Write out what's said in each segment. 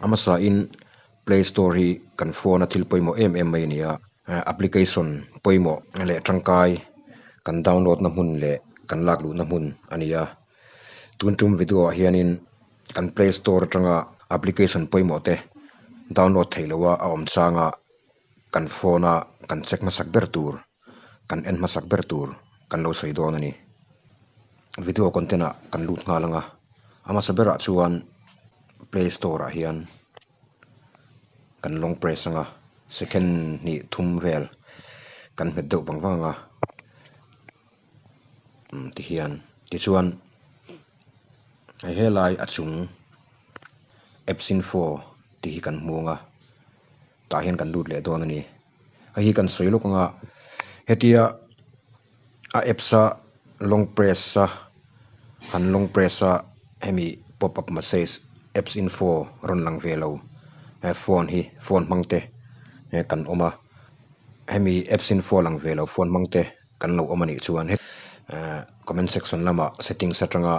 A hmasain Play Store hi kan phone a thil pawimawh em em mai a ni a, application pawimawh leh tangkai kan download na hmun leh kan lak luhna hmun a ni a. Tun tum video ah hianin kan Play Store atanga application pawimawh te download theih loha a awm changa kan phone a kan check hmasak ber tur, kan en hmasak ber tur kan lo sawi dawn a ni. Video content ah kan lut nghal ang a, a hmasa berah chuan Play Store ah hian kan long press ang a, second hnih thum vel kan hmet deuh vang vang ang a, umm tihian tichuan hei helai a chung apps info tih hi kan hmu ang a. Tah hian kan lut leh dawn a ni. Hei hi kan sawi lawk anga hetia a apps a long press a han long press a hemi pop up message apps info rawn lang ve lo he phone hi phone hmang te he kan awm a hemi apps info lang ve lo phone hmang te kan lo awm a nih chuan eh comment section lamah settings atanga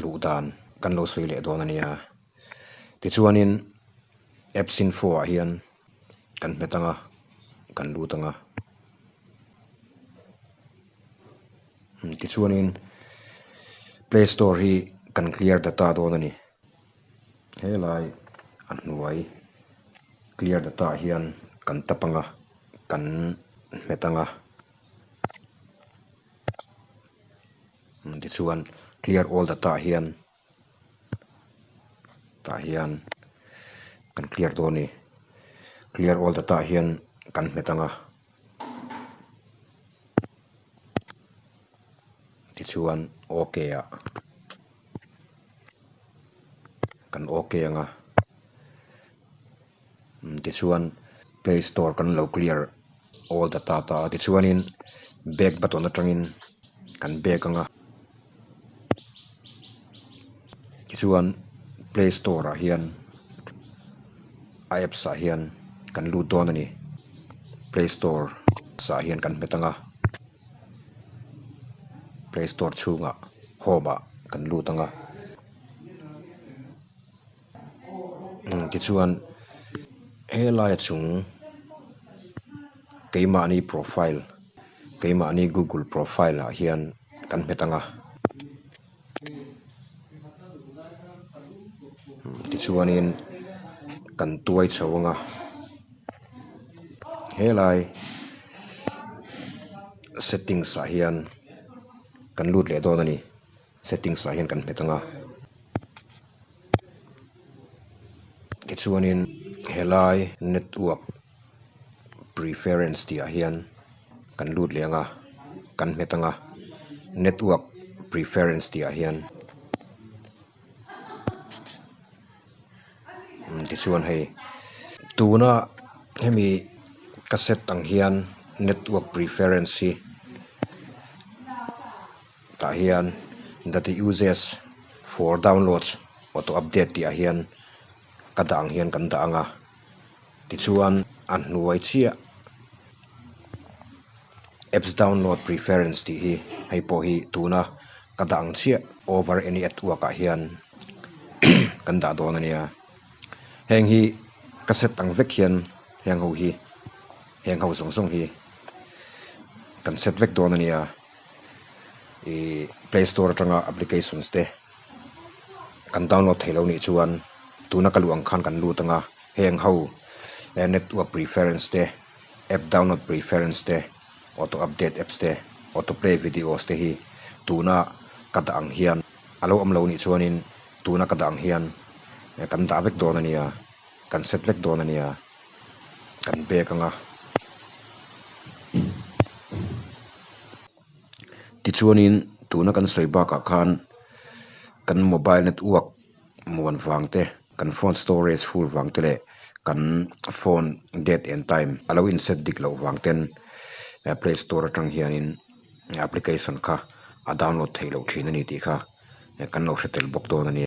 luh dan kan lo sawi leh dawn a nia. Tichuanin apps info ah hian kan hmet ang a, kan lut ang a. Tichuanin play store hi kan clear data dawn a ni. Helai a hnuai clear data ah hian kan tap ang a, kan hmet ang a. Tichuan clear all data ah hian. Tah hian kan clear dawn a ni clear all data ah hian kan hmet ang a tichuan ok ah kan ok ang a tichuan play store kan lo clear all data ta a tichuanin back button atangin kan back ang a tichuan play store ah hian a apps ah hian kan lut dawn a ni play store ah hian kan hmet ang a play store chhungah home ah kan lut ang a. Tichuan helai chung keimahni profile keimahni google profile ah hian kan hmet ang a tichuanin kan tuai chho ang a helai settings ah hian kan lut leh dawn a ni. Settings ah hian kan hmet ang a tichuanin helai network preference tih ah hian kan lut leh ang a kan hmet ang a network preference tih ah hian tichuan hei tuna hemi ka set ang hian network preference hi. Tah hian data uses for downloads auto update tih ah hian ka dah ang hian kan dah ang a tichuan a hnuai chiah apps download preference tih hi hei pawh hi tuna ka dah ang chiah over any network ah hian kan dah dawn a nia heng hi ka set ang vek hian heng ho hi heng ho zawng zawng hi kan set vek dawn a nia. Ih play store atanga applications te kan download theih loh nih chuan tuna ka luh ang khan kan lut ang a heng ho network preference te app download preference te auto update apps te auto play videos te hi tuna ka dah ang hian a lo awm lo nih chuanin tuna ka dah ang hian kan dah vek dawn a nia kan set vek dawn a nia kan bag ang a. Tichuanin tuna kan sawi bakah khan kan mobile network muan vang te, kan phone storage full vang te leh kan phone date and time a lo in set dik loh vang ten play store atang hianin application kha a download theih loh thin a ni tih kha kan lo hre tel bawk dawn a nia.